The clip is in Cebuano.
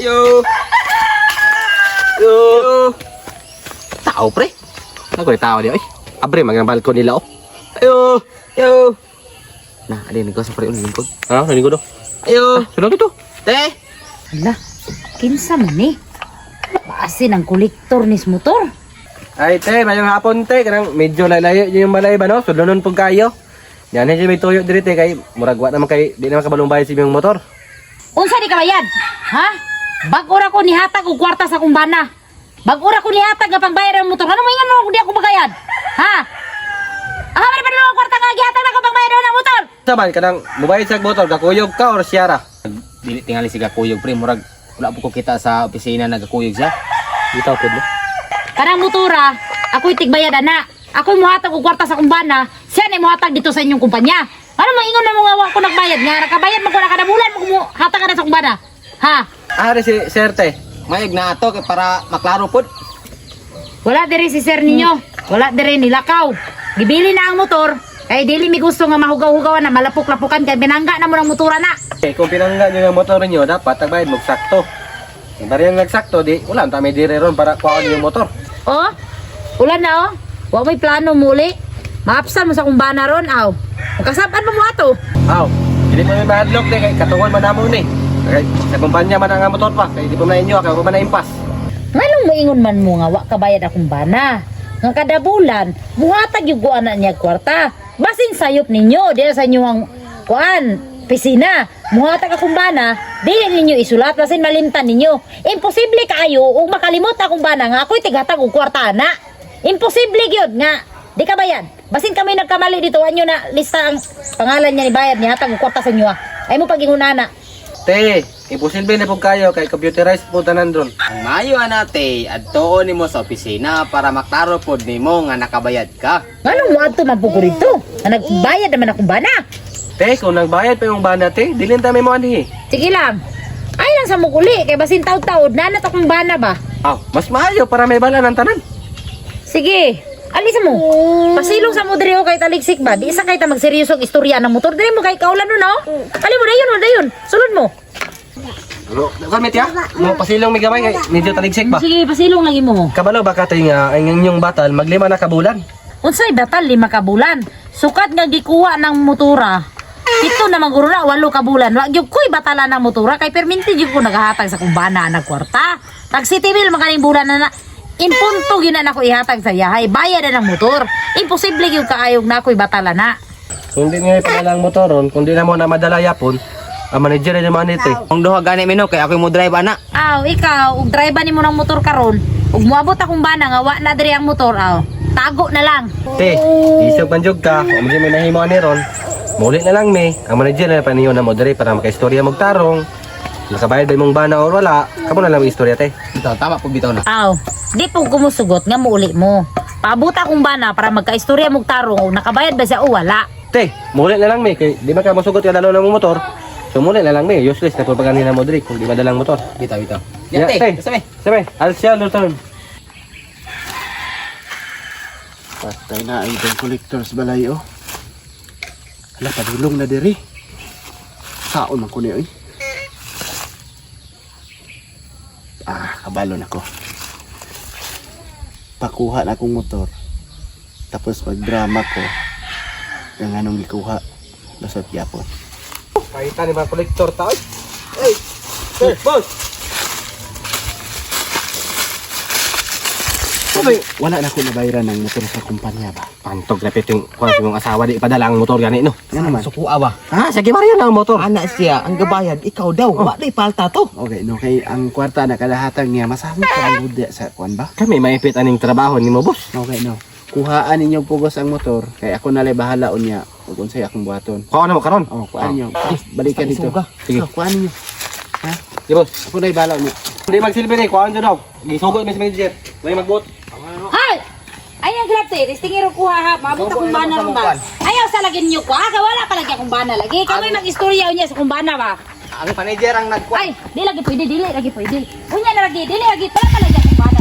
Yo. Yo. Tao pre. Nagoy tao di oy. Abre mga balkon nila oh. Ayo. Yo. Na, alin ko sa pre ulit lingkod. Ah, nalingkod oh. Ayo. Sunod ito. Te. Hala, kinsa man ni? Baasin ang kolektor nis motor. Ay te, mayong hapon te, kanang medyo layo yung balay ba no? Sudlonon pud kayo. Yan medyo may tuyo diri te kay murag wa naman kay di naman kabalong bayad sa imong motor. Unsa di ka bayad? Ha? Bag-o ra ko nihatag og kwarta sa akong bana. Bag-o ra ko nihatag nga pangbayad ang motor. Ano mo ingon mo kung di ako magayad? Ha? Ah, man pa ang kwarta nga gihatag na ko pangbayad ang motor. Sa man kanang mubayad sa motor gakuyog ka or siyara. Dili tingali siga kuyog pre, murag wala po ko kita sa opisina nagakuyog siya. Bitaw pud no. Kanang motora, ako'y tigbayad ana. Ako'y muhatag og kwarta sa akong bana, siya na muhatag dito sa inyong kumpanya. Ano maingon na mo nga wa ko nagbayad nga nakabayad man ko na kada bulan mo hatag ka na sa akong bana. Ha? Ah, si sir te. Mayag na ato kay para maklaro pod. Wala diri si sir ninyo. Wala diri nilakaw. Gibili na ang motor. Kay dili mi gusto nga mahugaw-hugawan na malapok-lapukan kay binangga na mo ng motora na. Eh, kung pinangga nyo yung motor niyo, dapat tagbayad mo sakto. Kung bariyang nagsakto, di, wala ta may dire ron para kuhaan yung motor. Oh, ulan na oh. Wa may plano muli. Maapsan mo sa kumbana ron aw. Magkasaban mo mo ato. Aw, hindi pa may mahadlok di, kay katungon man namo ni. Kay, sa kumpanya man ang motor pa, kay di pa man na inyo, kay pa man na impas. Nganong moingon man mo nga wa kabayad akong bana? Nga kada bulan, muhatag yung kuan na niya kwarta. Basin sayop ninyo, diya sa inyo ang kuan, pisina. Muhatag akong bana, dili ninyo isulat, basin malimtan ninyo. Imposible kaayo ug makalimot akong bana nga ako'y tighatag og kwarta na. Imposible gyud nga di ka bayad. Basin kami nagkamali dito, anyo na lista ang pangalan niya ni bayad niya hatag og kwarta sa inyo. Ah. Ay mo pagingunana. Te, imposible na po kayo, kay computerized po tanan ron. Ang maayo ana te, adtoon nimo sa opisina para maklaro pod nimo nga nakabayad ka. Nganong moadto man po ko rito? Nga nagbayad naman akong bana. Te, kung nagbayad pa yung bana, te, dilin ta may mo anhi. Sige lang. Ay lang sa mukuli, kay basin taod-taod, nanat akong bana ba? Aw, mas maayo para may bala ng tanan. Sige, alisa mo. Pasilong sa mo diri o kay taligsik ba? Di isa kay ta magseryosong istorya ng motor. Diri mo kay kaulan nun, no? Ali mo, dayon mo, dayon. Sulod mo. Ano, kami tiya, mo pasilong may gamay kay medyo taligsik ba? Sige, pasilong lagi mo. Kabalo ba ka te nga ang inyong batal maglima na kabulan? Unsay batal 5 ka bulan. Sukat nga gikuha ng motora. Ito na maguro na 8 ka bulan. Wa gyud ko'y batala ng motora kay perminti gyud ko nagahatag sa kumbana na kwarta. Tag city bill maganing bulan na na. Impunto gyud na nako ihatag sa yahay. Bayad na ng motor. Imposible gyud kaayog na ako'y batala na. Kung di nga ipadala ang motor ron, kung di na mo na madala yapon, ang manager na naman ito eh. Kung duha gani mino kay ako'y mo drive ana. Aw, ikaw, ug driver nimo ng motor karon, ug moabot akong bana nga wa na diri ang motor aw. Tago na lang. Te, isog man jud ka, kung may nahimo ani ron, muli na lang mi. Ang manager na paniyo na mo diri para makaistorya mo tarong. Nakabayad ba imong bana or wala? Kamo na lang ang istorya te. Bitaw tama po bitaw na. Aw, di po kumusugot nga muuli mo. Paabot akong bana para magkaistorya mong tarong ug nakabayad ba siya o wala. Te, muli na lang mi kay di man ka mosugot ka dalo ng motor. So muli na lang mi, useless na po pag na mo diri kung di madala ang motor. Bitaw bitaw. Ya, Ya, te, te. basta me. Sabi, Alcia Luton. Patay na ay itong collectors balay oh. Hala, padulong na diri. Saon man ko niyo eh. Ah, kabalo na ko. Pakuha na akong motor. Tapos magdrama ko. Yung anong gikuha. Lasot yapon. Kahita ni mga kolektor ta. Ay, sir, boss. Sabi, Wala na ko nabayaran ng motor sa kumpanya ba? pantog na piting kuha sa imong asawa di ipadala ang motor gani no. Nga naman. Sukua ba? Ah, sige Mario na ang motor. Ana siya, ang gabayad ikaw daw. Wa day palta to. Okay, no kay ang kwarta na kalahatang niya masama ko ang gudya sa kuan ba? Kami maipit aning trabaho nimo, boss. Okay, no. Kuhaan ninyo pugos ang motor kay ako na lay bahala unya ug unsay akong buhaton. Kuha na mo karon. Oh, kuhaan ninyo. Balikan dito. Isuga. Sige. Oh, kuhaan ninyo. Ha? Sige, boss. Ako na bahala unya. Hindi magsilbi ni kuhaan daw. Gisugot mi sa manager. May magbuot. Hay! Ay, ang grab te, testingero kuha ha. Maabot akong bana ron ba? Ayaw sa lagi ninyo kuha, ka wala pa lagi akong bana lagi. Kami mag-istorya unya sa kung bana ba. Ang manager ang nagkuha. Ay, di lagi pwede, dili lagi pwede. Unya na lagi, dili lagi, wala pa lagi akong bana.